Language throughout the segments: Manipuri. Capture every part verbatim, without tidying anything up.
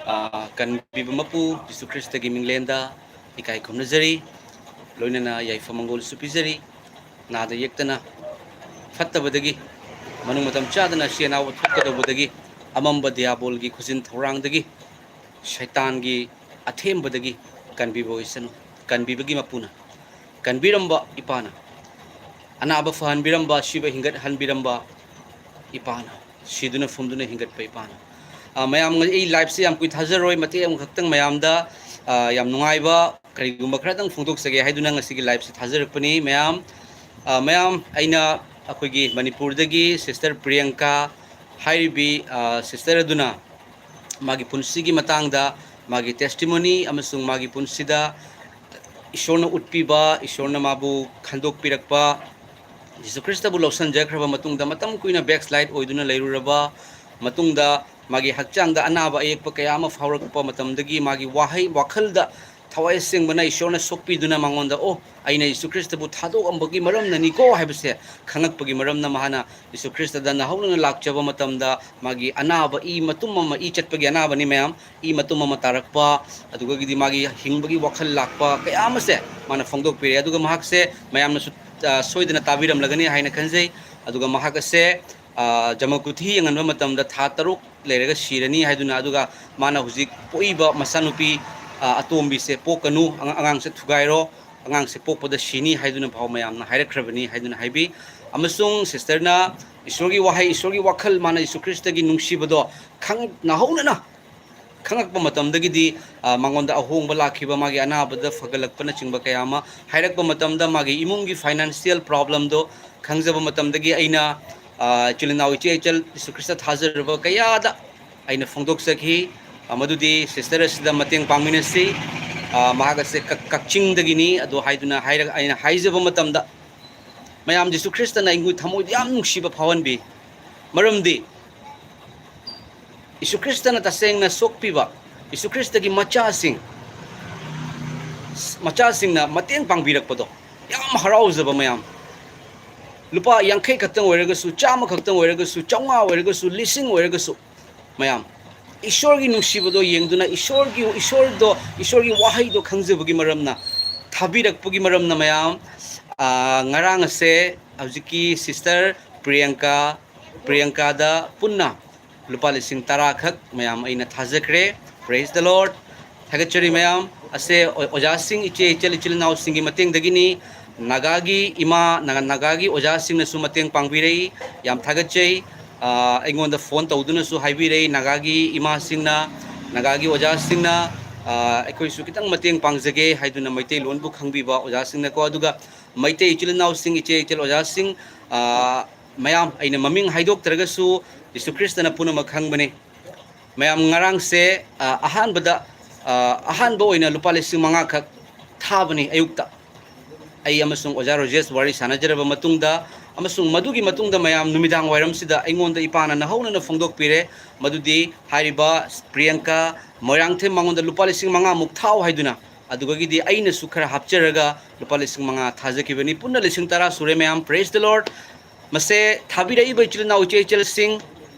ꯑ, ꯀꯟꯕꯤꯕ ꯃꯄꯨ ꯖꯤꯁꯨ ꯈ꯭ꯔꯤꯁꯇꯒꯤ ꯃꯤꯡꯂꯦꯟꯗ ꯏꯀꯥꯏ ꯈꯨꯝꯅꯖꯔꯤ, ꯂꯣꯏꯅꯅ ꯌꯥꯏꯐ ꯃꯪꯒꯣꯜꯁꯨ ꯄꯤꯖꯔꯤ꯫ ꯅꯥꯗ ꯌꯦꯛꯇꯅ ꯐꯠꯇꯕꯗꯒꯤ, ꯃꯅꯨꯡ ꯃꯇꯝ ꯆꯥꯗꯅ ꯑꯁꯤ ꯑꯅꯥꯕ ꯊꯣꯛꯀꯗꯧꯕꯗꯒꯤ, ꯑꯃꯝꯕ ꯗꯤꯌꯥꯕꯣꯜꯒꯤ ꯈꯨꯖꯤꯟ ꯊꯧꯔꯥꯡꯗꯒꯤ, ꯁꯩꯇꯥꯟꯒꯤ ꯑꯊꯦꯝꯕꯗꯒꯤ ꯀꯟꯕꯤꯕ ꯑꯣꯏꯁꯅꯨ꯫ ꯀꯟꯕꯤꯕꯒꯤ ꯃꯄꯨꯅ, ꯀꯟꯕꯤꯔꯝꯕ ꯏꯄꯥꯅ, ꯑꯅꯥꯕ ꯐꯍꯟꯕꯤꯔꯝꯕ, ꯑꯁꯤꯕ ꯍꯤꯡꯒꯠꯍꯟꯕꯤꯔꯝꯕ ꯏꯄꯥꯅ, ꯁꯤꯗꯨꯅ ꯐꯨꯝꯗꯨꯅ ꯍꯤꯡꯒꯠꯄ ꯏꯄꯥꯅ꯫ ꯑ, ꯃꯌꯥꯝ, ꯑꯩ liveꯁꯦ ꯌꯥꯝ ꯀꯨꯏ ꯊꯥꯖꯔꯣꯏ, ꯃꯇꯦꯛ ꯑꯃꯈꯛꯇꯪ ꯃꯌꯥꯝꯗ, ꯑ, ꯌꯥꯝ ꯅꯨꯡꯉꯥꯏꯕ ꯀꯔꯤꯒꯨꯝꯕ ꯈꯔꯗꯪ ꯐꯣꯡꯗꯣꯛꯆꯒꯦ ꯍꯥꯏꯗꯨꯅ ꯉꯁꯤꯒꯤ liveꯁꯦ ꯊꯥꯖꯔꯛꯄꯅꯤ꯫ ꯃꯌꯥꯝ, ꯑ, ꯃꯌꯥꯝ, ꯑꯩꯅ ꯑꯩꯈꯣꯏꯒꯤ ꯃꯅꯤꯄꯨꯔꯗꯒꯤ sister ꯄ꯭ꯔꯤꯌꯪꯀꯥ ꯍꯥꯏꯔꯤꯕꯤ, ꯑ, sister ꯑꯗꯨꯅ ꯃꯥꯒꯤ ꯄꯨꯟꯁꯤꯒꯤ ꯃꯇꯥꯡꯗ, ꯃꯥꯒꯤ testimony ꯑꯃꯁꯨꯡ ꯃꯥꯒꯤ ꯄꯨꯟꯁꯤꯗ ꯏꯁꯣꯔꯅ ꯎꯠꯄꯤꯕ, ꯏꯁꯣꯔꯅ ꯃꯥꯕꯨ ꯈꯟꯗꯣꯛꯄꯤꯔꯛꯄ, ꯖꯤꯁꯨ ꯈ꯭ꯔꯤꯁꯇꯕꯨ ꯂꯧꯁꯤꯟꯖꯈ꯭ꯔꯕ ꯃꯇꯨꯡꯗ ꯃꯇꯝ ꯀꯨꯏꯅ backslide ꯑꯣꯏꯗꯨꯅ ꯂꯩꯔꯨꯔꯕ ꯃꯇꯨꯡꯗ, ꯃꯥꯒꯤ ꯍꯛꯆꯥꯡꯗ ꯑꯅꯥꯕ ꯑꯌꯦꯛꯄ ꯀꯌꯥ ꯑꯃ ꯐꯥꯎꯔꯛꯄ ꯃꯇꯝꯗꯒꯤ, ꯃꯥꯒꯤ ꯋꯥꯍꯩ, ꯋꯥꯈꯜꯗ ꯊꯋꯥꯏ ꯑꯁꯦꯡꯕꯅ ꯏꯁꯣꯔꯅ ꯁꯣꯛꯄꯤꯗꯨꯅ ꯃꯉꯣꯟꯗ, "ꯑꯣ, ꯑꯩꯅ ꯖꯤꯁꯨ ꯈ꯭ꯔꯤꯁꯇꯕꯨ ꯊꯥꯗꯣꯛꯑꯝꯕꯒꯤ ꯃꯔꯝꯅꯅꯤꯀꯣ" ꯍꯥꯏꯕꯁꯦ ꯈꯪꯉꯛꯄꯒꯤ ꯃꯔꯝꯅ, ꯃꯍꯥꯛꯅ ꯖꯤꯁꯨ ꯈ꯭ꯔꯤꯁꯇꯗ ꯅꯧꯍꯧꯅꯅ ꯂꯥꯛꯆꯕ ꯃꯇꯝꯗ, ꯃꯥꯒꯤ ꯑꯅꯥꯕ, ꯏ ꯃꯇꯨꯝ ꯑꯃ, ꯏ ꯆꯠꯄꯒꯤ ꯑꯅꯥꯕꯅꯤ ꯃꯌꯥꯝ, ꯏ ꯃꯇꯨꯝ ꯑꯃ ꯇꯥꯔꯛꯄ, ꯑꯗꯨꯗꯒꯤꯗꯤ ꯃꯥꯒꯤ ꯍꯤꯡꯕꯒꯤ ꯋꯥꯈꯜ ꯂꯥꯛꯄ ꯀꯌꯥ ꯑꯃꯁꯦ ꯃꯥꯅ ꯐꯣꯡꯗꯣꯛꯄꯤꯔꯛꯑꯦ꯫ ꯑꯗꯨꯒ ꯃꯍꯥꯛꯁꯦ, ꯃꯌꯥꯝꯅꯁꯨ, ꯑ, ꯁꯣꯏꯗꯅ ꯇꯥꯕꯤꯔꯝꯂꯒꯅꯤ ꯍꯥꯏꯅ ꯈꯟꯖꯩ꯫ ꯑꯗꯨꯒ ꯃꯍꯥꯛ ꯑꯁꯦ, ꯑ, ꯖꯃꯜ ꯀꯨꯊꯤ ꯌꯦꯡꯍꯟꯕ ꯃꯇꯝꯗ ꯊꯥ ꯇꯔꯨꯛ ꯂꯩꯔꯒ ꯁꯤꯔꯅꯤ ꯍꯥꯏꯗꯨꯅ, ꯑꯗꯨꯒ ꯃꯥꯅ ꯍꯧꯖꯤꯛ ꯄꯣꯛꯏꯕ ꯃꯆꯥꯅꯨꯄꯤ, ꯑ, ꯑꯇꯣꯝꯕꯤꯁꯦ ꯄꯣꯛꯀꯅꯨ, ꯑꯉꯥꯡ-, ꯑꯉꯥꯡꯁꯦ ꯊꯨꯒꯥꯏꯔꯣ, ꯑꯉꯥꯡꯁꯦ ꯄꯣꯛꯄꯗ ꯁꯤꯅꯤ ꯍꯥꯏꯗꯨꯅ ꯐꯥꯎ ꯃꯌꯥꯝꯅ ꯍꯥꯏꯔꯛꯈ꯭ꯔꯕꯅꯤ ꯍꯥꯏꯗꯨꯅ ꯍꯥꯏꯕꯤ꯫ ꯑꯃꯁꯨꯡ sisterꯅ ꯏꯁꯣꯔꯒꯤ ꯋꯥꯍꯩ, ꯏꯁꯣꯔꯒꯤ ꯋꯥꯈꯜ, ꯃꯥꯅ ꯖꯤꯁꯨ ꯈ꯭ꯔꯤꯁꯇꯒꯤ ꯅꯨꯡꯁꯤꯕꯗꯣ ꯈꯪ-, ꯅꯧꯍꯧꯅꯅ ꯈꯪꯉꯛꯄ ꯃꯇꯝꯗꯒꯤꯗꯤ, ꯑ, ꯃꯉꯣꯟꯗ ꯑꯍꯣꯡꯕ ꯂꯥꯛꯈꯤꯕ, ꯃꯥꯒꯤ ꯑꯅꯥꯕꯗ ꯐꯒꯠꯂꯛꯄꯅꯆꯤꯡꯕ ꯀꯌꯥ ꯑꯃ ꯍꯥꯏꯔꯛꯄ ꯃꯇꯝꯗ, ꯃꯥꯒꯤ ꯏꯃꯨꯡꯒꯤ financial problemꯗꯣ ꯈꯪꯖꯕ ꯃꯇꯝꯗꯒꯤ ꯑꯩꯅ, ꯑ, ꯏꯆꯤꯜ ꯏꯅꯥꯎ, ꯏꯆꯦ ꯏꯆꯜ, ꯖꯤꯁꯨ ꯈ꯭ꯔꯤꯁꯇ ꯊꯥꯖꯔꯕ ꯀꯌꯥꯗ ꯑꯩꯅ ꯐꯣꯡꯗꯣꯛꯆꯈꯤ꯫ ꯑ, ꯃꯗꯨꯗꯤ sister ꯑꯁꯤꯗ ꯃꯇꯦꯡ ꯄꯥꯡꯃꯤꯟꯅꯁꯤ꯫ ꯑ, ꯃꯍꯥꯛ ꯑꯁꯦ ꯀꯛ-, ꯀꯛꯆꯤꯡꯗꯒꯤꯅꯤ꯫ ꯑꯗꯣ ꯍꯥꯏꯗꯨꯅ ꯍꯥꯏꯔꯒ, ꯑꯩꯅ ꯍꯥꯏꯖꯕ ꯃꯇꯝꯗ, ꯃꯌꯥꯝ, ꯖꯤꯁꯨ ꯈ꯭ꯔꯤꯁꯇꯅ ꯑꯩꯈꯣꯏ ꯊꯃꯣꯏꯗ ꯌꯥꯝ ꯅꯨꯡꯁꯤꯕ ꯐꯥꯎꯍꯟꯕꯤ꯫ ꯃꯔꯝꯗꯤ ꯖꯤꯁꯨ ꯈ꯭ꯔꯤꯁꯇꯅ ꯇꯁꯦꯡꯅ ꯁꯣꯛꯄꯤꯕ, ꯖꯤꯁꯨ ꯈ꯭ꯔꯤꯁꯇꯒꯤ ꯃꯆꯥꯁꯤꯡ, ꯃꯆꯥꯁꯤꯡꯅ ꯃꯇꯦꯡ ꯄꯥꯡꯕꯤꯔꯛꯄꯗꯣ ꯌꯥꯝ ꯍꯔꯥꯎꯖꯕ ꯃꯌꯥꯝ꯫ ꯂꯨꯄꯥ ꯌꯥꯡꯈꯩ ꯈꯛꯇꯪ ꯑꯣꯏꯔꯒꯁꯨ, ꯆꯥꯝꯃ ꯈꯛꯇꯪ ꯑꯣꯏꯔꯒꯁꯨ, ꯆꯥꯝꯃꯉꯥ ꯑꯣꯏꯔꯒꯁꯨ, ꯂꯤꯁꯤꯡ ꯑꯣꯏꯔꯒꯁꯨ, ꯃꯌꯥꯝ, ꯏꯁꯣꯔꯒꯤ ꯅꯨꯡꯁꯤꯕꯗꯣ ꯌꯦꯡꯗꯨꯅ ꯏꯁꯣꯔꯒꯤ ꯏꯁꯣꯔꯗꯣ ꯏꯁꯣꯔꯒꯤ ꯋꯥꯍꯩꯗꯣ ꯈꯪꯖꯕꯒꯤ ꯃꯔꯝꯅ, ꯊꯥꯕꯤꯔꯛꯄꯒꯤ ꯃꯔꯝꯅ ꯃꯌꯥꯝ, ꯑ, ꯉꯔꯥꯡ ꯑꯁꯦ ꯍꯧꯖꯤꯛꯀꯤ ꯁꯤꯁꯇꯔ ꯄ꯭ꯔꯤꯌꯪꯀꯥ ꯄ꯭ꯔꯤꯌꯪꯀꯥꯗ ꯄꯨꯟꯅ ꯂꯨꯄꯥ ꯂꯤꯁꯤꯡ ꯇꯔꯥ ꯈꯛ ꯃꯌꯥꯝ ꯑꯩꯅ ꯊꯥꯖꯈ꯭ꯔꯦ꯫ Praise the Lord꯫ ꯊꯥꯒꯠꯆꯔꯤ ꯃꯌꯥꯝ꯫ ꯑꯁꯦ ꯑꯣ-, ꯑꯣꯖꯥꯁꯤꯡ, ꯏꯆꯦ ꯏꯆꯜ ꯏꯆꯤꯜ ꯏꯅꯥꯎꯁꯤꯡꯒꯤ ꯃꯇꯦꯡꯗꯒꯤꯅꯤ꯫ ꯅꯥꯒꯥꯒꯤ ꯏꯃꯥ, ꯅꯥꯒꯥ-, ꯅꯥꯒꯥꯒꯤ ꯑꯣꯖꯥꯁꯤꯡꯅꯁꯨ ꯃꯇꯦꯡ ꯄꯥꯡꯕꯤꯔꯛꯏ꯫ ꯌꯥꯝ ꯊꯥꯒꯠꯆꯩ꯫ ꯑ, ꯑꯩꯉꯣꯟꯗ ꯐꯣꯟ ꯇꯧꯗꯨꯅꯁꯨ ꯍꯥꯏꯕꯤꯔꯛꯏ, ꯅꯥꯒꯥꯒꯤ ꯏꯃꯥꯁꯤꯡꯅ, ꯅꯥꯒꯥꯒꯤ ꯑꯣꯖꯥꯁꯤꯡꯅ, ꯑ, ꯑꯩꯈꯣꯏꯁꯨ ꯈꯤꯇꯪ ꯃꯇꯦꯡ ꯄꯥꯡꯖꯒꯦ ꯍꯥꯏꯗꯨꯅ ꯃꯩꯇꯩꯂꯣꯟꯕꯨ ꯈꯪꯕꯤꯕ ꯑꯣꯖꯥꯁꯤꯡꯅꯀꯣ꯫ ꯑꯗꯨꯒ ꯃꯩꯇꯩ ꯏꯆꯤꯜ ꯏꯅꯥꯎꯁꯤꯡ, ꯏꯆꯦ ꯏꯆꯜ ꯑꯣꯖꯥꯁꯤꯡ, ꯑ, ꯃꯌꯥꯝ, ꯑꯩꯅ ꯃꯃꯤꯡ ꯍꯥꯏꯗꯣꯛꯇ꯭ꯔꯒꯁꯨ ꯖꯤꯁꯨ ꯈ꯭ꯔꯤꯁꯇꯅ ꯄꯨꯝꯅꯃꯛ ꯈꯪꯕꯅꯤ꯫ ꯃꯌꯥꯝ, ꯉꯔꯥꯡꯁꯦ, ꯑ, ꯑꯍꯥꯟꯕꯗ, ꯑ, ꯑꯍꯥꯟꯕ ꯑꯣꯏꯅ ꯂꯨꯄꯥ ꯂꯤꯁꯤꯡ ꯃꯉꯥ ꯈꯛ ꯊꯥꯕꯅꯤ ꯑꯌꯨꯛꯇ꯫ ꯑꯩ ꯑꯃꯁꯨꯡ ꯑꯣꯖꯥ ꯔꯣꯖꯦꯁ ꯋꯥꯔꯤ ꯁꯥꯟꯅꯖꯔꯕ ꯃꯇꯨꯡꯗ, ꯑꯃꯁꯨꯡ ꯃꯗꯨꯒꯤ ꯃꯇꯨꯡꯗ ꯃꯌꯥꯝ ꯅꯨꯃꯤꯗꯥꯡ ꯋꯥꯏꯔꯝꯁꯤꯗ ꯑꯩꯉꯣꯟꯗ ꯏꯄꯥꯅ ꯅꯍꯧꯅꯅ ꯐꯣꯡꯗꯣꯛꯄꯤꯔꯦ, ꯃꯗꯨꯗꯤ ꯍꯥꯏꯔꯤꯕ ꯄ꯭ꯔꯤꯌꯪꯀꯥ ꯃꯣꯏꯔꯥꯡꯊꯦꯝ ꯃꯉꯣꯟꯗ ꯂꯨꯄꯥ ꯂꯤꯁꯤꯡ ꯃꯉꯥꯃꯨꯛ ꯊꯥꯎ ꯍꯥꯏꯗꯨꯅ꯫ ꯑꯗꯨꯗꯒꯤꯗꯤ ꯑꯩꯅꯁꯨ ꯈꯔ ꯍꯥꯞꯆꯔꯒ ꯂꯨꯄꯥ ꯂꯤꯁꯤꯡ ꯃꯉꯥ ꯊꯥꯖꯈꯤꯕꯅꯤ꯫ ꯄꯨꯟꯅ ꯂꯤꯁꯤꯡ ꯇꯔꯥ ꯁꯨꯔꯦ ꯃꯌꯥꯝ꯫ Praise the Lord꯫ ꯃꯁꯦ ꯊꯥꯕꯤꯔꯛꯏꯕ ꯏꯆꯤꯜ ꯏꯅꯥꯎ, ꯏꯆꯦ ꯏꯆꯜꯁꯤꯡ,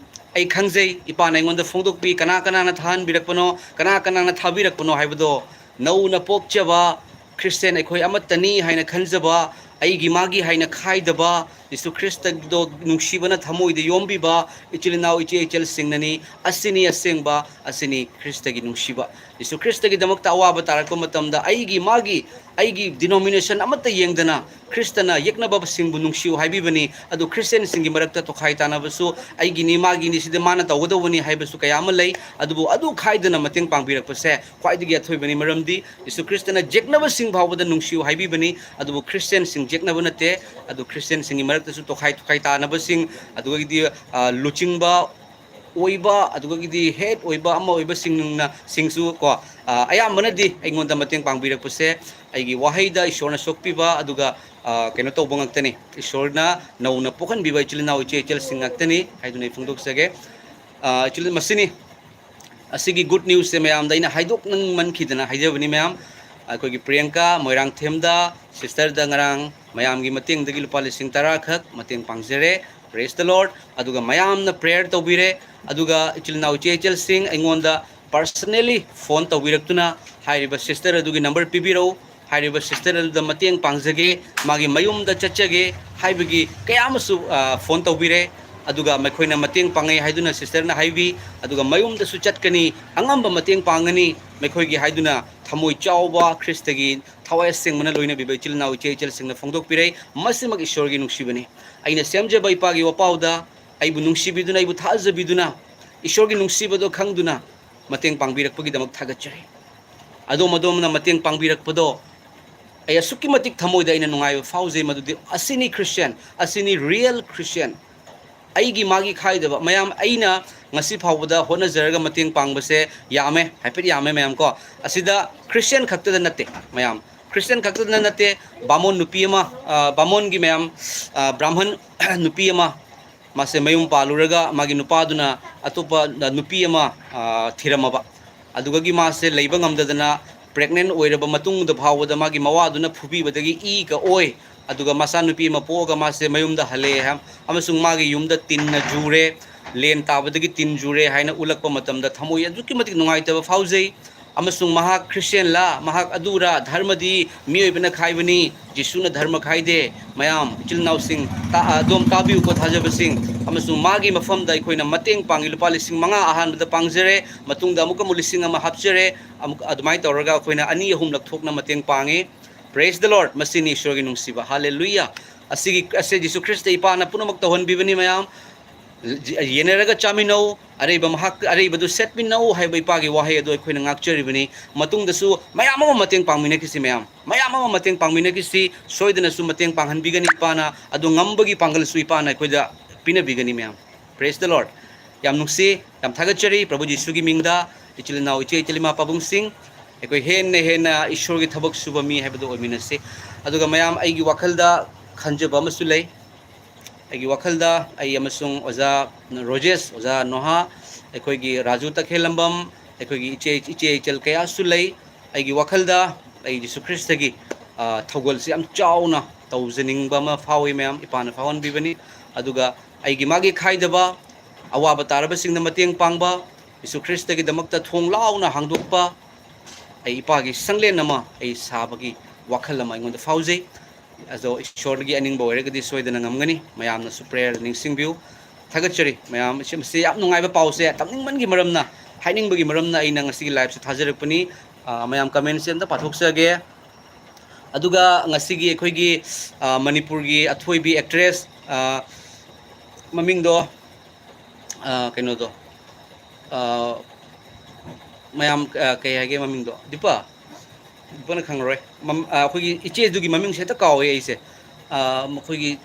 ꯑꯩ ꯈꯪꯖꯩ, ꯏꯄꯥꯅ ꯑꯩꯉꯣꯟꯗ ꯐꯣꯡꯗꯣꯛꯄꯤ, ꯀꯅꯥ ꯀꯅꯥꯅ ꯊꯥꯍꯟꯕꯤꯔꯛꯄꯅꯣ, ꯀꯅꯥ ꯀꯅꯥꯅ ꯊꯥꯕꯤꯔꯛꯄꯅꯣ ꯍꯥꯏꯕꯗꯣ꯫ ꯅꯧꯅ ꯄꯣꯛꯆꯕ ꯈ꯭ꯔꯤꯁꯇꯤꯌꯥꯟ ꯑꯩꯈꯣꯏ ꯑꯃꯠꯇꯅꯤ ꯍꯥꯏꯅ ꯈꯟꯖꯕ, ꯑꯩꯒꯤ ꯃꯥꯒꯤ ꯍꯥꯏꯅ ꯈꯥꯏꯗꯕ, ꯖꯤꯁꯨ ꯈ꯭ꯔꯤꯁꯇꯗꯣ ꯅꯨꯡꯁꯤꯕꯅ ꯊꯃꯣꯏꯗ ꯌꯣꯝꯕꯤꯕ ꯏꯆꯤꯜ ꯏꯅꯥꯎ, ꯏꯆꯦ ꯏꯆꯜꯁꯤꯡꯅꯅꯤ꯫ ꯑꯁꯤꯅꯤ ꯑꯁꯦꯡꯕ, ꯑꯁꯤꯅꯤ ꯈ꯭ꯔꯤꯁꯇꯒꯤ ꯅꯨꯡꯁꯤꯕ꯫ ꯖꯤꯁꯨ ꯈ꯭ꯔꯤꯁꯇꯒꯤꯗꯃꯛꯇ ꯑꯋꯥꯕ ꯇꯥꯔꯛꯄ ꯃꯇꯝꯗ ꯑꯩꯒꯤ ꯃꯥꯒꯤ, ꯑꯩꯒꯤ denomination ꯑꯃꯠꯇ ꯌꯦꯡꯗꯅ ꯈ꯭ꯔꯤꯁꯇꯅ ꯌꯦꯛꯅꯕꯁꯤꯡꯕꯨ ꯅꯨꯡꯁꯤꯌꯨ ꯍꯥꯏꯕꯤꯕꯅꯤ꯫ ꯑꯗꯨ ꯈ꯭ꯔꯤꯁꯇꯤꯌꯥꯟꯁꯤꯡꯒꯤ ꯃꯔꯛꯇ ꯇꯣꯈꯥꯏ ꯇꯥꯅꯕꯁꯨ ꯑꯩꯒꯤꯅꯤ, ꯃꯥꯒꯤꯅꯤ, ꯁꯤꯗ ꯃꯥꯅ ꯇꯧꯒꯗꯧꯕꯅꯤ ꯍꯥꯏꯕꯁꯨ ꯀꯌꯥ ꯑꯃ ꯂꯩ꯫ ꯑꯗꯨꯕꯨ ꯑꯗꯨ ꯈꯥꯏꯗꯅ ꯃꯇꯦꯡ ꯄꯥꯡꯕꯤꯔꯛꯄꯁꯦ ꯈ꯭ꯋꯥꯏꯗꯒꯤ ꯑꯊꯣꯏꯕꯅꯤ꯫ ꯃꯔꯝꯗꯤ ꯖꯤꯁꯨ ꯈ꯭ꯔꯤꯁꯇꯅ ꯌꯦꯛꯅꯕꯁꯤꯡ ꯐꯥꯎꯕꯗ ꯅꯨꯡꯁꯤꯌꯨ ꯍꯥꯏꯕꯤꯕꯅꯤ꯫ ꯑꯗꯨꯕꯨ ꯈ꯭ꯔꯤꯁꯇꯤꯌꯥꯟꯁꯤꯡ ꯌꯦꯛꯅꯕ ꯅꯠꯇꯦ꯫ ꯑꯗꯨ ꯈ꯭ꯔꯤꯁꯇꯤꯌꯥꯟꯁꯤꯡꯒꯤ ꯃꯔꯛꯇꯁꯨ ꯇꯣꯈꯥꯏ ꯇꯣꯈꯥꯏ ꯇꯥꯅꯕꯁꯤꯡ, ꯑꯗꯨꯗꯒꯤꯗꯤ, ꯑ, ꯂꯨꯆꯤꯡꯕ ꯑꯣꯏꯕ, ꯑꯗꯨꯗꯒꯤꯗꯤ head ꯑꯣꯏꯕ ꯑꯃ ꯑꯣꯏꯕꯁꯤꯡꯅ, ꯁꯤꯡꯁꯨ ꯀꯣ, ꯑ, ꯑꯌꯥꯝꯕꯅꯗꯤ ꯑꯩꯉꯣꯟꯗ ꯃꯇꯦꯡ ꯄꯥꯡꯕꯤꯔꯛꯄꯁꯦ ꯑꯩꯒꯤ ꯋꯥꯍꯩꯗ ꯏꯁꯣꯔꯅ ꯁꯣꯛꯄꯤꯕ, ꯑꯗꯨꯒ, ꯑ, ꯀꯩꯅꯣ ꯇꯧꯕ ꯉꯥꯛꯇꯅꯤ꯫ ꯏꯁꯣꯔꯅ ꯅꯧꯅ ꯄꯣꯛꯍꯟꯕꯤꯕ ꯏꯆꯤꯜ ꯏꯅꯥꯎ, ꯏꯆꯦ ꯏꯆꯜꯁꯤꯡ ꯉꯥꯛꯇꯅꯤ ꯍꯥꯏꯗꯨꯅ ꯑꯩ ꯐꯣꯡꯗꯣꯛꯆꯒꯦ꯫ ꯑ, ꯏꯆꯤꯜ-, ꯃꯁꯤꯅꯤ꯫ ꯑꯁꯤꯒꯤ good newsꯁꯦ ꯃꯌꯥꯝꯗ ꯑꯩꯅ ꯍꯥꯏꯗꯣꯛꯅꯤꯡꯃꯟꯈꯤꯗꯅ ꯍꯥꯏꯖꯕꯅꯤ ꯃꯌꯥꯝ꯫ ꯑꯩꯈꯣꯏꯒꯤ ꯄ꯭ꯔꯤꯌꯪꯀꯥ ꯃꯣꯏꯔꯥꯡꯊꯦꯝꯗ, sisterꯗ ꯉꯔꯥꯡ ꯃꯌꯥꯝꯒꯤ ꯃꯇꯦꯡꯗꯒꯤ ꯂꯨꯄꯥ ꯂꯤꯁꯤꯡ ꯇꯔꯥ ꯈꯛ ꯃꯇꯦꯡ ꯄꯥꯡꯖꯔꯦ꯫ Praise the Lord꯫ ꯑꯗꯨꯒ ꯃꯌꯥꯝꯅ prayer ꯇꯧꯕꯤꯔꯦ꯫ ꯑꯗꯨꯒ ꯏꯆꯤꯜ ꯏꯅꯥꯎ ꯏꯆꯦ ꯏꯆꯜꯁꯤꯡ, ꯑꯩꯉꯣꯟꯗ personally phone ꯇꯧꯕꯤꯔꯛꯇꯨꯅ ꯍꯥꯏꯔꯤꯕ sister ꯑꯗꯨꯒꯤ number ꯄꯤꯕꯤꯔꯛꯎ, ꯍꯥꯏꯔꯤꯕ sister ꯑꯗꯨꯗ ꯃꯇꯦꯡ ꯄꯥꯡꯖꯒꯦ, ꯃꯥꯒꯤ ꯃꯌꯨꯝꯗ ꯆꯠꯆꯒꯦ ꯍꯥꯏꯕꯒꯤ ꯀꯌꯥ ꯑꯃꯁꯨ phone ꯇꯧꯕꯤꯔꯦ꯫ ꯑꯗꯨꯒ ꯃꯈꯣꯏꯅ ꯃꯇꯦꯡ ꯄꯥꯡꯉꯦ ꯍꯥꯏꯗꯨꯅ sisterꯅ ꯍꯥꯏꯕꯤ, ꯑꯗꯨꯒ ꯃꯌꯨꯝꯗꯁꯨ ꯆꯠꯀꯅꯤ, ꯑꯉꯝꯕ ꯃꯇꯦꯡ ꯄꯥꯡꯒꯅꯤ ꯃꯈꯣꯏꯒꯤ ꯍꯥꯏꯗꯨꯅ ꯊꯃꯣꯏ ꯆꯥꯎꯕ ꯈ꯭ꯔꯤꯁꯇꯒꯤ ꯊꯋꯥꯏ ꯑꯁꯦꯡꯕꯅ ꯂꯣꯏꯅꯕꯤꯕ ꯏꯆꯤꯜ ꯏꯅꯥꯎ ꯏꯆꯦ ꯏꯆꯜꯁꯤꯡꯅ ꯐꯣꯡꯗꯣꯛꯄꯤꯔꯦ꯫ ꯃꯁꯤꯃꯛ ꯏꯁꯣꯔꯒꯤ ꯅꯨꯡꯁꯤꯕꯅꯤ꯫ ꯑꯩꯅ ꯁꯦꯝꯖꯕ ꯏꯄꯥꯒꯤ ꯋꯥꯄꯥꯎꯗ ꯑꯩꯕꯨ ꯅꯨꯡꯁꯤꯕꯤꯗꯨꯅ, ꯑꯩꯕꯨ ꯊꯥꯖꯕꯤꯗꯨꯅ, ꯏꯁꯣꯔꯒꯤ ꯅꯨꯡꯁꯤꯕꯗꯣ ꯈꯪꯗꯨꯅ ꯃꯇꯦꯡ ꯄꯥꯡꯕꯤꯔꯛꯄꯒꯤꯗꯃꯛ ꯊꯥꯒꯠꯆꯔꯤ꯫ ꯑꯗꯣꯝ ꯑꯗꯣꯝꯅ ꯃꯇꯦꯡ ꯄꯥꯡꯕꯤꯔꯛꯄꯗꯣ ꯑꯩ ꯑꯁꯨꯛꯀꯤ ꯃꯇꯤꯛ ꯊꯃꯣꯏꯗ ꯑꯩꯅ ꯅꯨꯡꯉꯥꯏꯕ ꯐꯥꯎꯖꯩ꯫ ꯃꯗꯨꯗꯤ ꯑꯁꯤꯅꯤ Christian, ꯑꯁꯤꯅꯤ real Christian꯫ ꯑꯩꯒꯤ ꯃꯥꯒꯤ ꯈꯥꯏꯗꯕ ꯃꯌꯥꯝ, ꯑꯩꯅ ꯉꯁꯤ ꯐꯥꯎꯕꯗ ꯍꯣꯠꯅꯖꯔꯒ ꯃꯇꯦꯡ ꯄꯥꯡꯕꯁꯦ ꯌꯥꯝꯃꯦ, ꯍꯥꯏꯐꯦꯠ ꯌꯥꯝꯃꯦ ꯃꯌꯥꯝ ꯀꯣ꯫ ꯑꯁꯤꯗ Christian ꯈꯛꯇꯗ ꯅꯠꯇꯦ ꯃꯌꯥꯝ, Christian ꯈꯛꯇꯗ ꯅꯠꯇꯦ꯫ ꯕꯥꯃꯣꯟ ꯅꯨꯄꯤ ꯑꯃ, ꯕꯥꯃꯣꯟꯒꯤ ꯃꯌꯥꯝ, ꯕ꯭ꯔꯥꯍꯃꯟ ꯅꯨꯄꯤ ꯑꯃ, ꯃꯥꯁꯦ ꯃꯌꯨꯝ ꯄꯥꯜꯂꯨꯔꯒ ꯃꯥꯒꯤ ꯅꯨꯄꯥꯗꯨꯅ ꯑꯇꯣꯞꯄ ꯅꯨꯄꯤ ꯑꯃ ꯊꯤꯔꯝꯃꯕ꯫ ꯑꯗꯨꯒꯤ ꯃꯥꯁꯦ ꯂꯩꯕ ꯉꯝꯗꯗꯅ pregnant ꯑꯣꯏꯔꯕ ꯃꯇꯨꯡꯗ ꯐꯥꯎꯕꯗ ꯃꯥꯒꯤ ꯃꯋꯥꯗꯨꯅ ꯐꯨꯕꯤꯕꯗꯒꯤ ꯏꯒ ꯑꯣꯏ꯫ ꯑꯗꯨꯒ ꯃꯆꯥꯅꯨꯄꯤ ꯑꯃ ꯄꯣꯛꯑꯒ ꯃꯥꯁꯦ ꯃꯌꯨꯝꯗ ꯍꯜꯂꯛꯑꯦ ꯍꯥꯏ꯫ ꯑꯃꯁꯨꯡ ꯃꯥꯒꯤ ꯌꯨꯝꯗ ꯇꯤꯟꯅ ꯖꯨꯔꯦ, ꯂꯦꯟ ꯇꯥꯕꯗꯒꯤ ꯇꯤꯟ ꯖꯨꯔꯦ ꯍꯥꯏꯅ ꯎꯠꯂꯛꯄ ꯃꯇꯝꯗ ꯊꯃꯣꯏ ꯑꯗꯨꯛꯀꯤ ꯃꯇꯤꯛ ꯅꯨꯡꯉꯥꯏꯇꯕ ꯐꯥꯎꯖꯩ꯫ ꯑꯃꯁꯨꯡ ꯃꯍꯥꯛ Christianꯂꯥ, ꯃꯍꯥꯛ ꯑꯗꯨꯔꯥ, ꯙꯔꯃꯗꯤ ꯃꯤꯑꯣꯏꯕꯅ ꯈꯥꯏꯕꯅꯤ, ꯖꯤꯁꯨꯅ ꯙꯔꯃ ꯈꯥꯏꯗꯦ꯫ ꯃꯌꯥꯝ, ꯏꯆꯤꯜ ꯏꯅꯥꯎꯁꯤꯡ, ꯑꯗꯣꯝ ꯇꯥꯕꯤꯌꯨꯀꯣ, ꯊꯥꯖꯕꯁꯤꯡ꯫ ꯑꯃꯁꯨꯡ ꯃꯥꯒꯤ ꯃꯐꯝꯗ ꯑꯩꯈꯣꯏꯅ ꯃꯇꯦꯡ ꯄꯥꯡꯉꯤ꯫ ꯂꯨꯄꯥ ꯂꯤꯁꯤꯡ ꯃꯉꯥ ꯑꯍꯥꯟꯕꯗ ꯄꯥꯡꯖꯔꯦ, ꯃꯇꯨꯡꯗ ꯑꯃꯨꯛꯀ ꯑꯃꯨꯛ ꯂꯤꯁꯤꯡ ꯑꯃ ꯍꯥꯞꯆꯔꯦ꯫ ꯑꯃꯨꯛ ꯑꯗꯨꯃꯥꯏꯅ ꯇꯧꯔꯒ ꯑꯩꯈꯣꯏꯅ ꯑꯅꯤ ꯑꯍꯨꯝꯂꯛ ꯊꯣꯛꯅ ꯃꯇꯦꯡ ꯄꯥꯡꯉꯤ꯫ Praise the Lord! ꯃꯁꯤꯅꯤ ꯏꯁꯣꯔꯒꯤ ꯅꯨꯡꯁꯤꯕ꯫ Hallelujah! ꯑꯁꯤꯒꯤ, ꯑꯁꯤ ꯖꯤꯁꯨ ꯈ꯭ꯔꯤꯁꯇ ꯏꯄꯥꯅ ꯄꯨꯝꯅꯃꯛ ꯇꯧꯍꯟꯕꯤꯕꯅꯤ꯫ ꯃꯌꯥꯝ, ꯌꯦꯟꯅꯔꯒ ꯆꯥꯃꯤꯟꯅꯧ, ꯑꯔꯩꯕ ꯃꯍꯥꯛ, ꯑꯔꯩꯕꯗꯨ ꯁꯦꯠꯃꯤꯟꯅꯧ ꯍꯥꯏꯕ ꯏꯄꯥꯒꯤ ꯋꯥꯍꯩ ꯑꯗꯨ ꯑꯩꯈꯣꯏꯅ ꯉꯥꯛꯆꯔꯤꯕꯅꯤ꯫ ꯃꯇꯨꯡꯗꯁꯨ ꯃꯌꯥꯝ ꯑꯃ ꯃꯇꯦꯡ ꯄꯥꯡꯃꯤꯟꯅꯈꯤꯁꯤ ꯃꯌꯥꯝ꯫ ꯃꯌꯥꯝ ꯑꯃ ꯃꯇꯦꯡ ꯄꯥꯡꯃꯤꯟꯅꯈꯤꯁꯤ꯫ ꯁꯣꯏꯗꯅꯁꯨ ꯃꯇꯦꯡ ꯄꯥꯡꯍꯟꯕꯤꯒꯅꯤ ꯏꯄꯥꯅ, ꯑꯗꯨ ꯉꯝꯕꯒꯤ ꯄꯥꯡꯒꯜꯁꯨ ꯏꯄꯥꯅ ꯑꯩꯈꯣꯏꯗ ꯄꯤꯅꯕꯤꯒꯅꯤ ꯃꯌꯥꯝ꯫ Praise the Lord! ꯌꯥꯝ ꯅꯨꯡꯁꯤ, ꯌꯥꯝ ꯊꯥꯒꯠꯆꯔꯤ ꯄ꯭ꯔꯚꯨ ꯖꯤꯁꯨꯒꯤ ꯃꯤꯡꯗ꯫ ꯏꯆꯤꯜ ꯏꯅꯥꯎ, ꯏꯆꯦ ꯏꯆꯤꯜ ꯏꯃꯥ ꯄꯥꯕꯨꯡꯁꯤꯡ, ꯑꯩꯈꯣꯏ ꯍꯦꯟꯅ ꯍꯦꯟꯅ ꯏꯁꯣꯔꯒꯤ ꯊꯕꯛ ꯁꯨꯕ ꯃꯤ ꯍꯥꯏꯕꯗꯨ ꯑꯣꯏꯃꯤꯟꯅꯁꯤ꯫ ꯑꯗꯨꯒ ꯃꯌꯥꯝ, ꯑꯩꯒꯤ ꯋꯥꯈꯜꯗ ꯈꯟꯖꯕ ꯑꯃꯁꯨ ꯂꯩ꯫ ꯑꯩꯒꯤ ꯋꯥꯈꯜꯗ ꯑꯩ ꯑꯃꯁꯨꯡ ꯑꯣꯖꯥ ꯔꯣꯖꯦꯁ, ꯑꯣꯖꯥ ꯅꯣꯍꯥ, ꯑꯩꯈꯣꯏꯒꯤ ꯔꯥꯖꯨ ꯇꯈꯦꯜꯂꯝꯕꯝ, ꯑꯩꯈꯣꯏꯒꯤ ꯏꯆꯦ, ꯏꯆꯦ ꯏꯆꯜ ꯀꯌꯥꯁꯨ ꯂꯩ꯫ ꯑꯩꯒꯤ ꯋꯥꯈꯜꯗ ꯑꯩ ꯖꯤꯁꯨ ꯈ꯭ꯔꯤꯁꯇꯒꯤ, ꯑ, ꯊꯧꯒꯜꯁꯤ ꯌꯥꯝ ꯆꯥꯎꯅ ꯇꯧꯖꯅꯤꯡꯕ ꯑꯃ ꯐꯥꯎꯏ ꯃꯌꯥꯝ, ꯏꯄꯥꯅ ꯐꯥꯎꯍꯟꯕꯤꯕꯅꯤ꯫ ꯑꯗꯨꯒ ꯑꯩꯒꯤ ꯃꯥꯒꯤ ꯈꯥꯏꯗꯕ, ꯑꯋꯥꯕ ꯇꯥꯔꯕꯁꯤꯡꯗ ꯃꯇꯦꯡ ꯄꯥꯡꯕ, ꯌꯤꯁꯨ ꯈ꯭ꯔꯤꯁꯇꯒꯤꯗꯃꯛꯇ ꯊꯣꯡ ꯂꯥꯎꯅ ꯍꯥꯡꯗꯣꯛꯄ, ꯑꯩ ꯏꯄꯥꯒꯤ ꯁꯪꯂꯦꯟ ꯑꯃ ꯑꯩ ꯁꯥꯕꯒꯤ ꯋꯥꯈꯜ ꯑꯃ ꯑꯩꯉꯣꯟꯗ ꯐꯥꯎꯖꯩ꯫ ꯑꯗꯣ ꯏꯁꯣꯔꯒꯤ ꯑꯅꯤꯡꯕ ꯑꯣꯏꯔꯒꯗꯤ ꯁꯣꯏꯗꯅ ꯉꯝꯒꯅꯤ꯫ ꯃꯌꯥꯝꯅꯁꯨ prayer ꯅꯤꯡꯁꯤꯡꯕꯤꯌꯨ꯫ ꯊꯥꯒꯠꯆꯔꯤ ꯃꯌꯥꯝ꯫ ꯃꯁꯤ, ꯃꯁꯤ ꯌꯥꯝ ꯅꯨꯡꯉꯥꯏꯕ ꯄꯥꯎꯁꯦ, ꯇꯝꯅꯤꯡꯃꯟꯒꯤ ꯃꯔꯝꯅ, ꯍꯥꯏꯅꯤꯡꯕꯒꯤ ꯃꯔꯝꯅ ꯑꯩꯅ ꯉꯁꯤꯒꯤ liveꯁꯦ ꯊꯥꯖꯔꯛꯄꯅꯤ꯫ ꯑ, ꯃꯌꯥꯝ commentꯁꯦ ꯑꯝꯇ ꯄꯥꯊꯣꯛꯆꯒꯦ꯫ ꯑꯗꯨꯒ ꯉꯁꯤꯒꯤ ꯑꯩꯈꯣꯏꯒꯤ, ꯑ, ꯃꯅꯤꯄꯨꯔꯒꯤ ꯑꯊꯣꯏꯕꯤ actress, ꯑ, ꯃꯃꯤꯡꯗꯣ, ꯑ, ꯀꯩꯅꯣꯗꯣ, ꯑ, ꯃꯌꯥꯝ, ꯑ, ꯀꯩ ꯍꯥꯏꯒꯦ ꯃꯃꯤꯡꯗꯣ? ꯗꯤꯄꯥ? ꯗꯤꯄꯥꯅ ꯈꯪꯉꯔꯣꯏ꯫ ꯃꯝ-, ꯑ, ꯑꯩꯈꯣꯏꯒꯤ ꯏꯆꯦꯗꯨꯒꯤ ꯃꯃꯤꯡꯁꯦ ꯍꯦꯛꯇ ꯀꯥꯎꯋꯦ ꯑꯩꯁꯦ꯫ ꯑ, ꯃꯈꯣꯏꯒꯤ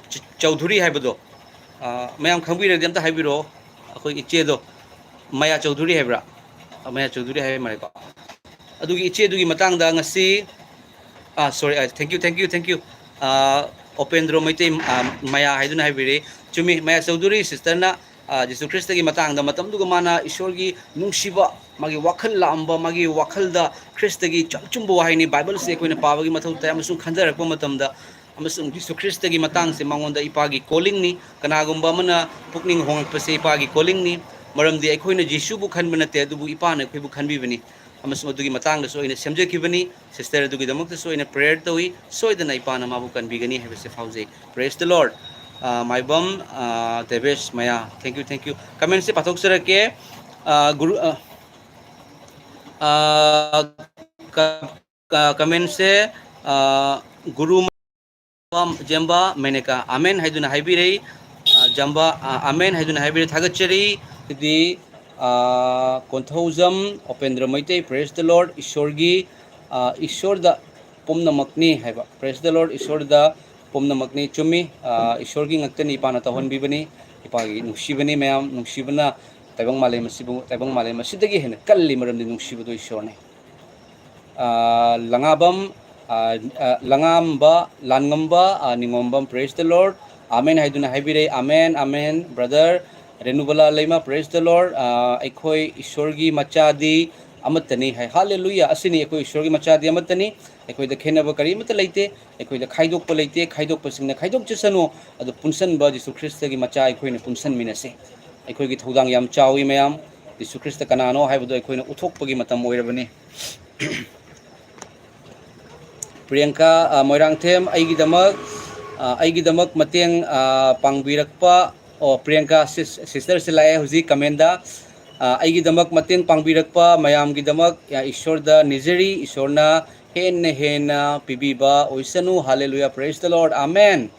ꯆ-, ꯆꯧꯙꯨꯔꯤ ꯍꯥꯏꯕꯗꯣ, ꯑ, ꯃꯌꯥꯝ ꯈꯪꯕꯤꯔꯗꯤ ꯑꯝꯇ ꯍꯥꯏꯕꯤꯔꯛꯑꯣ꯫ ꯑꯩꯈꯣꯏ ꯏꯆꯦꯗꯣ, ꯃꯌꯥ ꯆꯧꯙꯨꯔꯤ ꯍꯥꯏꯕ꯭ꯔꯥ? ꯑ, ꯃꯌꯥ ꯆꯧꯙꯨꯔꯤ ꯍꯥꯏꯕ ꯃꯥꯜꯂꯦꯀꯣ꯫ ꯑꯗꯨꯒꯤ ꯏꯆꯦꯗꯨꯒꯤ ꯃꯇꯥꯡꯗ ꯉꯁꯤ, ꯑ, sorry, ꯑ, thank you, thank you, thank you꯫ ꯑ, ꯑꯣꯄꯦꯟꯗ꯭ꯔꯣ ꯃꯩꯇꯩ, ꯑ, ꯃꯌꯥ ꯍꯥꯏꯗꯨꯅ ꯍꯥꯏꯕꯤꯔꯦ꯫ ꯆꯨꯝꯃꯤ, ꯃꯌꯥ ꯆꯧꯙꯨꯔꯤ sisterꯅ, ꯑ, ꯖꯤꯁꯨ ꯈ꯭ꯔꯤꯁꯇꯒꯤ ꯃꯇꯥꯡꯗ ꯃꯇꯝꯗꯨꯒ ꯃꯥꯅ ꯏꯁꯣꯔꯒꯤ ꯅꯨꯡꯁꯤꯕ, ꯃꯥꯒꯤ ꯋꯥꯈꯜ ꯂꯥꯛꯑꯝꯕ, ꯃꯥꯒꯤ ꯋꯥꯈꯜꯗ ꯈ꯭ꯔꯤꯁꯇꯒꯤ ꯏꯆꯝ ꯆꯨꯝꯕ ꯋꯥꯍꯩꯅꯤ꯫ ꯕꯥꯏꯕꯜꯁꯦ ꯑꯩꯈꯣꯏꯅ ꯄꯥꯕꯒꯤ ꯃꯊꯧ ꯇꯥꯏ ꯑꯃꯁꯨꯡ ꯈꯟꯊꯔꯛꯄ ꯃꯇꯝꯗ, ꯑꯃꯁꯨꯡ ꯖꯤꯁꯨ ꯈ꯭ꯔꯤꯁꯇꯒꯤ ꯃꯇꯥꯡꯁꯦ ꯃꯉꯣꯟꯗ ꯏꯄꯥꯒꯤ callingꯅꯤ꯫ ꯀꯅꯥꯒꯨꯝꯕ ꯑꯃꯅ ꯄꯨꯛꯅꯤꯡ ꯍꯣꯡꯂꯛꯄꯁꯦ ꯏꯄꯥꯒꯤ callingꯅꯤ꯫ ꯃꯔꯝꯗꯤ ꯑꯩꯈꯣꯏꯅ ꯖꯤꯁꯨꯕꯨ ꯈꯟꯕ ꯅꯠꯇꯦ, ꯑꯗꯨꯕꯨ ꯏꯄꯥꯅ ꯑꯩꯈꯣꯏꯕꯨ ꯈꯟꯕꯤꯕꯅꯤ꯫ ꯑꯃꯁꯨꯡ ꯑꯗꯨꯒꯤ ꯃꯇꯥꯡꯗꯁꯨ ꯑꯩꯅ ꯁꯦꯝꯖꯈꯤꯕꯅꯤ꯫ Sister ꯑꯗꯨꯒꯤꯗꯃꯛꯇꯁꯨ ꯑꯩꯅ prayer ꯇꯧꯏ꯫ ꯁꯣꯏꯗꯅ ꯏꯄꯥꯅ ꯃꯥꯕꯨ ꯀꯟꯕꯤꯒꯅꯤ ꯍꯥꯏꯕꯁꯦ ꯐꯥꯎꯖꯩ꯫ Praise the Lord꯫ ꯑ, ꯃꯥꯏꯕꯝ, ꯑ, ꯗꯦꯕꯦꯁ ꯃꯌꯥ, thank you, thank you꯫ Commentꯁꯦ ꯄꯥꯊꯣꯛꯆꯔꯛꯀꯦ꯫ ꯑ, ꯒꯨꯔꯨ, ꯑ, ꯑ, ꯀ-, ꯀ-, commentꯁꯦ, ꯑ, ꯒꯨꯔꯨ ꯖꯦꯝꯕꯥ ꯃꯦꯅꯦꯀꯥ ꯑꯃꯦꯟ ꯍꯥꯏꯗꯨꯅ ꯍꯥꯏꯕꯤꯔꯛꯏ꯫ ꯑ, ꯖꯝꯕꯥ, ꯑ, ꯑꯃꯦꯟ ꯍꯥꯏꯗꯨꯅ ꯍꯥꯏꯕꯤꯔꯛꯏ꯫ ꯊꯥꯒꯠꯆꯔꯤ꯫ ꯑꯗꯨꯗꯤ, ꯑ, Konthoujam ꯑꯣꯄꯦꯟꯗ꯭ꯔ Meitei, Praise the Lord, ꯏꯁꯣꯔꯒꯤ, ꯑ, ꯏꯁꯣꯔꯗ ꯄꯨꯝꯅꯃꯛꯅꯤ ꯍꯥꯏꯕ꯫ Praise the Lord, ꯏꯁꯣꯔꯗ ꯄꯨꯝꯅꯃꯛꯅꯤ꯫ ꯆꯨꯝꯃꯤ, ꯑ, ꯏꯁꯣꯔꯒꯤ ꯉꯥꯛꯇꯅꯤ, ꯏꯄꯥꯅ ꯇꯧꯍꯟꯕꯤꯕꯅꯤ꯫ ꯏꯄꯥꯒꯤ ꯅꯨꯡꯁꯤꯕꯅꯤ ꯃꯌꯥꯝ, ꯅꯨꯡꯁꯤꯕꯅ ꯇꯥꯏꯕꯪ ꯃꯥꯂꯦꯝ ꯑꯁꯤꯕꯨ, ꯇꯥꯏꯕꯪ ꯃꯥꯂꯦꯝ ꯑꯁꯤꯗꯒꯤ ꯍꯦꯟꯅ ꯀꯜꯂꯤ, ꯃꯔꯝꯗꯤ ꯅꯨꯡꯁꯤꯕꯗꯨ ꯏꯁꯣꯔꯅꯤ꯫ ꯑ, ꯂꯉꯥꯕꯝ, ꯑ, ꯑ, ꯂꯉꯥꯝꯕ, ꯂꯥꯟꯉꯝꯕ, ꯑ, ꯅꯤꯉꯣꯝꯕꯝ, Praise the Lord꯫ ꯑꯃꯦꯟ ꯍꯥꯏꯗꯨꯅ ꯍꯥꯏꯕꯤꯔꯦ꯫ Amen, amen, brother꯫ ꯔꯦꯅꯨꯕꯂꯥ ꯂꯩꯃ, Praise the Lord꯫ ꯑ, ꯑꯩꯈꯣꯏ ꯏꯁꯣꯔꯒꯤ ꯃꯆꯥꯗꯤ, ꯑꯃꯠꯇꯅꯤ ꯍꯥꯏ꯫ ꯍꯥꯂꯦꯂꯨꯌꯥ! ꯑꯁꯤꯅꯤ ꯑꯩꯈꯣꯏ ꯏꯁꯣꯔꯒꯤ ꯃꯆꯥꯗꯤ ꯑꯃꯠꯇꯅꯤ꯫ ꯑꯩꯈꯣꯏꯗ ꯈꯦꯠꯅꯕ ꯀꯔꯤꯃꯠꯇ ꯂꯩꯇꯦ꯫ ꯑꯩꯈꯣꯏꯗ ꯈꯥꯏꯗꯣꯛꯄ ꯂꯩꯇꯦ꯫ ꯈꯥꯏꯗꯣꯛꯄꯁꯤꯡꯅ ꯈꯥꯏꯗꯣꯛꯆꯁꯅꯨ꯫ ꯑꯗꯨ ꯄꯨꯟꯁꯟꯕ ꯖꯤꯁꯨ ꯈ꯭ꯔꯤꯁꯇꯒꯤ ꯃꯆꯥ ꯑꯩꯈꯣꯏꯅ ꯄꯨꯟꯁꯟꯃꯤꯟꯅꯁꯤ꯫ ꯑꯩꯈꯣꯏꯒꯤ ꯊꯧꯗꯥꯡ ꯌꯥꯝ ꯆꯥꯎꯏ ꯃꯌꯥꯝ꯫ ꯖꯤꯁꯨ ꯈ꯭ꯔꯤꯁꯇ ꯀꯅꯥꯅꯣ ꯍꯥꯏꯕꯗꯨ ꯑꯩꯈꯣꯏꯅ ꯎꯠꯊꯣꯛꯄꯒꯤ ꯃꯇꯝ ꯑꯣꯏꯔꯕꯅꯤ꯫ ꯄ꯭ꯔꯤꯌꯥꯡꯀꯥ, ꯑ, ꯃꯣꯏꯔꯥꯡꯊꯦꯝ, ꯑꯩꯒꯤꯗꯃꯛ, ꯑ, ꯑꯩꯒꯤꯗꯃꯛ ꯃꯇꯦꯡ, ꯑ, ꯄꯥꯡꯕꯤꯔꯛꯄ, ꯑꯣ, ꯄ꯭ꯔꯤꯌꯥꯡꯀꯥ sis-, sisterꯁꯦ ꯂꯥꯛꯑꯦ ꯍꯧꯖꯤꯛ commentꯗ꯫ ꯑ, ꯑꯩꯒꯤꯗꯃꯛ ꯃꯇꯦꯡ ꯄꯥꯡꯕꯤꯔꯛꯄ ꯃꯌꯥꯝꯒꯤꯗꯃꯛ, ꯑ, ꯏꯁꯣꯔꯗ ꯅꯤꯖꯔꯤ, ꯏꯁꯣꯔꯅ ꯍꯦꯟꯅ ꯍꯦꯟꯅ ꯄꯤꯕꯤꯕ ꯑꯣꯏꯁꯅꯨ꯫ Hallelujah, praise the Lord, amen꯫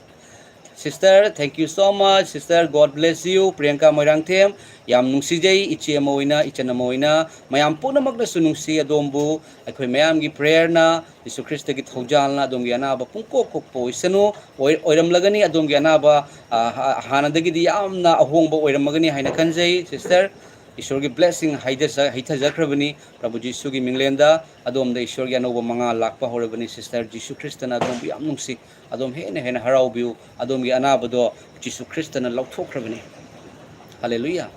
Sister, thank you so much, sister, God bless you꯫ Priyanka Moirangthem, ꯌꯥꯝ ꯅꯨꯡꯁꯤꯖꯩ, ꯏꯆꯦ ꯑꯃ ꯑꯣꯏꯅ, ꯏꯆꯟ ꯑꯃ ꯑꯣꯏꯅ, ꯃꯌꯥꯝ ꯄꯨꯝꯅꯃꯛꯅꯁꯨ ꯅꯨꯡꯁꯤ ꯑꯗꯣꯝꯕꯨ꯫ ꯑꯩꯈꯣꯏ ꯃꯌꯥꯝꯒꯤ prayerꯅ, ꯖꯤꯁꯨ ꯈ꯭ꯔꯤꯁꯇꯒꯤ ꯊꯧꯖꯥꯜꯅ ꯑꯗꯣꯝꯒꯤ ꯑꯅꯥꯕ ꯄꯨꯡꯀꯣꯛ ꯀꯣꯛꯄ ꯑꯣꯏꯁꯅꯨ꯫ ꯑꯣꯏ-, ꯑꯣꯏꯔꯝꯂꯒꯅꯤ ꯑꯗꯣꯝꯒꯤ ꯑꯅꯥꯕ, ꯑ, ꯍ-, ꯍꯥꯟꯅꯗꯒꯤꯗꯤ ꯌꯥꯝꯅ ꯑꯍꯣꯡꯕ ꯑꯣꯏꯔꯝꯃꯒꯅꯤ ꯍꯥꯏꯅ ꯈꯟꯖꯩ, sister꯫ ꯏꯁꯣꯔꯒꯤ blessing ꯍꯩꯊꯖ-, ꯍꯩꯊꯖꯈ꯭ꯔꯕꯅꯤ꯫ ꯄ꯭ꯔꯚꯨ ꯖꯤꯁꯨꯒꯤ ꯃꯤꯡꯂꯦꯟꯗ ꯑꯗꯣꯝꯗ ꯏꯁꯣꯔꯒꯤ ꯑꯅꯧꯕ ꯃꯉꯥꯜ ꯂꯥꯛꯄ ꯍꯧꯔꯕꯅꯤ꯫ Sister, ꯖꯤꯁꯨ ꯈ꯭ꯔꯤꯁꯇꯅ ꯑꯗꯣꯝꯕꯨ ꯌꯥꯝ ꯅꯨꯡꯁꯤ꯫ ꯑꯗꯣꯝ ꯍꯦꯟꯅ ꯍꯦꯟꯅ ꯍꯔꯥꯎꯕꯤꯌꯨ꯫ ꯑꯗꯣꯝꯒꯤ ꯑꯅꯥꯕꯗꯣ ꯖꯤꯁꯨ ꯈ꯭ꯔꯤꯁꯇꯅ ꯂꯧꯊꯣꯛꯈ꯭ꯔꯕꯅꯤ꯫ Hallelujah꯫